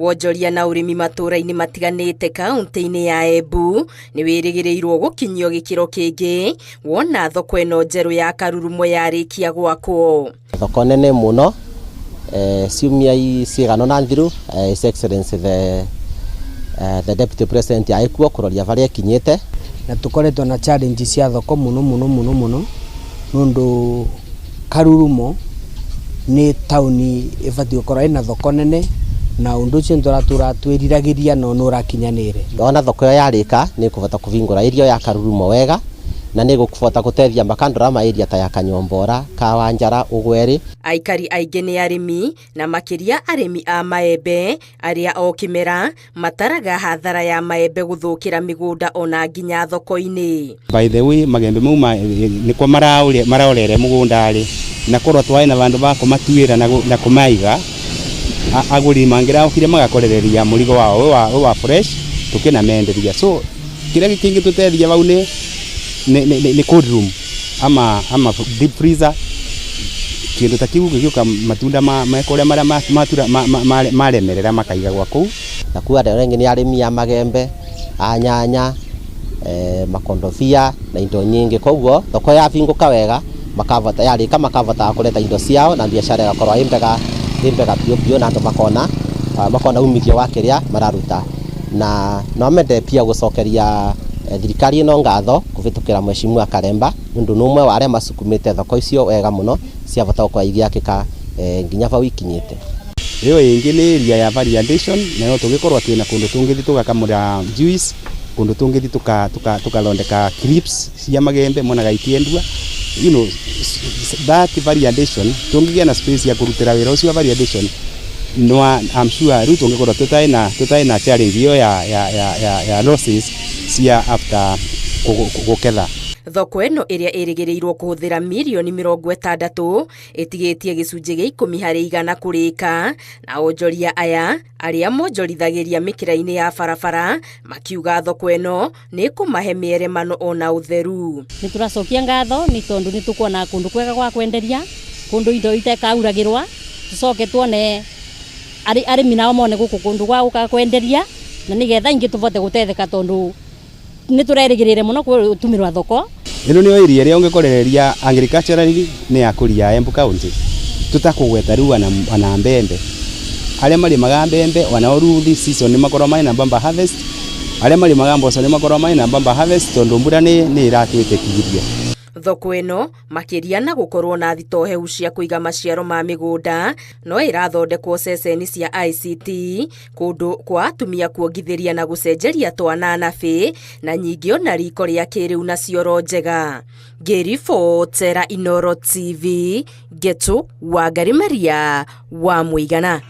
Wonjoria na ũrĩmi matũũra-inĩ matiganĩte kaunti-inĩ ya Embu nĩ wĩrĩgĩrĩirwo gũkinyio gĩkĩro kĩngĩ wona thoko ĩno njerũ ya Karurumo yarĩkia gwakwo. Thoko nene muno ciumia ciigana na thiru, His Excellency the Deputy President aikuo kuroria varia ikinyite. Na tukoretwo na challenge cia thoko muno muno muno muno nundu Karurumo ni tauni ibatiĩ gũkorwo ĩna thoko nene, na undu ucio nĩtũratũra twĩriragĩria no nĩ ũrakinyanĩire. Ona thoko ĩyo yarĩka nĩ ĩkũhota kũhingũra irio ya Karurumo wega na nĩ ĩgũkũhota gũteithia makandora ma area ta ya Kanyombora, Kawanjara, Ũgweri. Aikari aingĩ nĩ arĩmi na makĩria arĩmi a maembe arĩa o kĩmera mataraga hathara ya maembe gũthũkĩra mĩgũnda ona nginya thoko-inĩ. By the way, magembe mau nĩko maraorere mũgũnda-rĩ, na korwo twarĩ na vandũ va kũmatuĩra na kũmaiga, agũri mangĩraũkire magakorereria mũrigo wao wĩ wa fresh tũkĩnamenderia. So kĩrĩa kĩngĩtũteithia vau nĩ cold room ama deep freezer, kĩndũ ta kĩu gĩgĩũka, matunda mekũrĩa marĩa matura maremerera makaigagwa kũu. Na kuo andũ arĩa nĩ arĩmi a magembe, a nyanya, makondobia na indo nyingĩ. Koguo thoko yabingũka wega makavota, yarĩka makavota kũreta indo ciao na biacara ĩgakorwo ĩ mbega biũ biũ, na andũ makona umithio wa kĩrĩa mararuta. Na no mende pia gũcokeria thirikari ĩno ngatho kũhĩtũkĩra Mheshimiwa Karemba, nĩ ũndũ nĩ ũmwe wa arĩa masukumĩte thoko icio wega mũno ciavota gũkorwo igĩakĩka nginya vau ikinyĩte. Ĩyo ĩngĩ nĩ area ya variation, nayo tũngĩkorwo twĩna kũndũ tũngĩthiĩ tũgakamũra juice, kũndũ tũngĩthiĩ tũkathondeka crisps cia magembe monaga ikĩendua, that variation tũngĩgĩa na space ya kũrutĩra wĩra ũcio wa variation, no I'm sure rĩu tũngĩkorwo tũtarĩ na challenge ĩyo ya losses cia after gũketha. Thoko ĩno ĩrĩa ĩrĩgĩrĩirwo kũhũthĩra mirioni 60 ĩtigĩtie gĩcunjĩ gĩa 10% kũrĩka, na onjoria aya arĩa monjorithagĩria mĩkĩra-inĩ ya barabara makiuga thoko ĩno nĩ ĩkũmahe mĩeremano ona ũtheru. Nĩ tũracokia ngatho nĩ tondũ nĩ tũkuona kũndũ kwega gwa kwenderia, kũndũ indo itekauragĩrwa, tũcoke tuone arĩmi nao mone gũkũ kũndũ gwa gũka kwenderia na nĩgetha ingĩ tũvote gũtetheka tondũ nĩ tũrerĩgĩrĩre mũno gũtumĩrwa thoko. Ĩno nĩyo area ĩrĩa ũngĩkorereria agriculturally nĩ yakũria Embu County, tũtakũgweta rĩu ona mbembe. Arĩa marĩmaga mbembe onao rĩu this season nĩ makorwo marĩ na bumper harvest, arĩa marĩmaga mboco nĩ makorwo marĩ na bumper harvest tondũ mbura nĩ ĩratwĩtĩkirie. Thoko ĩno makĩria na gũkorwo na thitoo hehu cia kũiga maciaro ma mĩgũnda no ĩrathondekwo ceceni cia ICT, kũndũ kwa atumia kuongithĩria na gũcenjeria twana nabĩ, na nyingĩ ona riko rĩa kĩrĩu na cioro njega. Ngĩribotera Inooro TV, Ngetu Wangari Maria wa Mũigana.